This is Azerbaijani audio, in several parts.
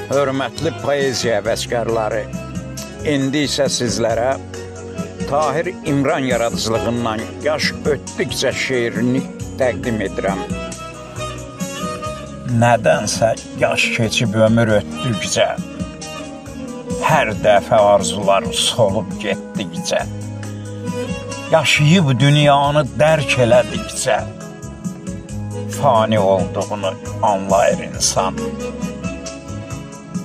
Hörmətli poeziya həvəskarları, indi isə sizlərə Tahir İmran yaradıcılığından Yaş ötdükcə şeirini təqdim edirəm. Nədənsə yaş keçib ömür ötdükcə, hər dəfə arzular solub getdikcə, yaşayıb dünyanı dərk elədikcə, fani olduğunu anlayır insan.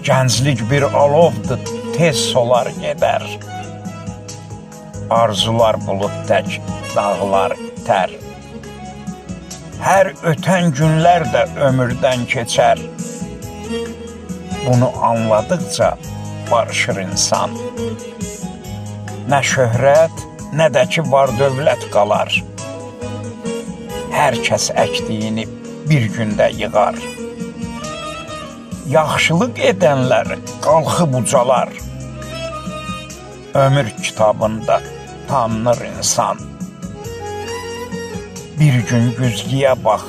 Gənclik bir alovdur, tez solar gedər. Arzular bulud tək, dağlar itər. Hər ötən günlər də ömürdən keçər. Bunu anladıqca barışır insan. Nə şöhrət, nə də ki var dövlət qalar. Hər kəs əkdiyini bir gündə yığar. Yaxşılıq edənlər qalxıb ucalar. Ömür kitabında tanınır insan. Bir gün güzgüyə bax,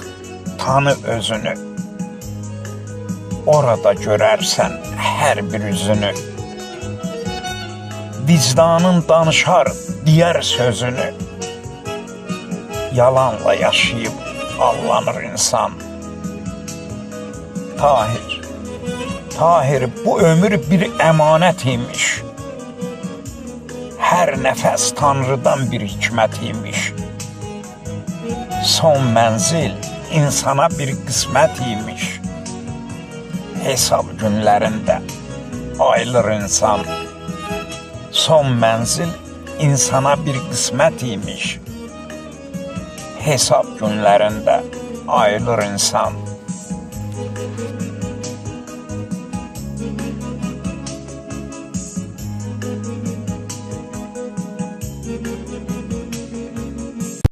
tanı özünü. Orada görərsən hər bir üzünü. Vicdanın danışar, deyər sözünü. Yalanla yaşayıb allanır insan. Tahir, Tahir, bu ömür bir əmanət imiş. Hər nəfəs Tanrıdan bir hikmət imiş. Son mənzil insana bir qismət imiş. Hesab günlərində ayılır insan. Son mənzil insana bir qismət imiş. Hesab günlərində ayılır insan.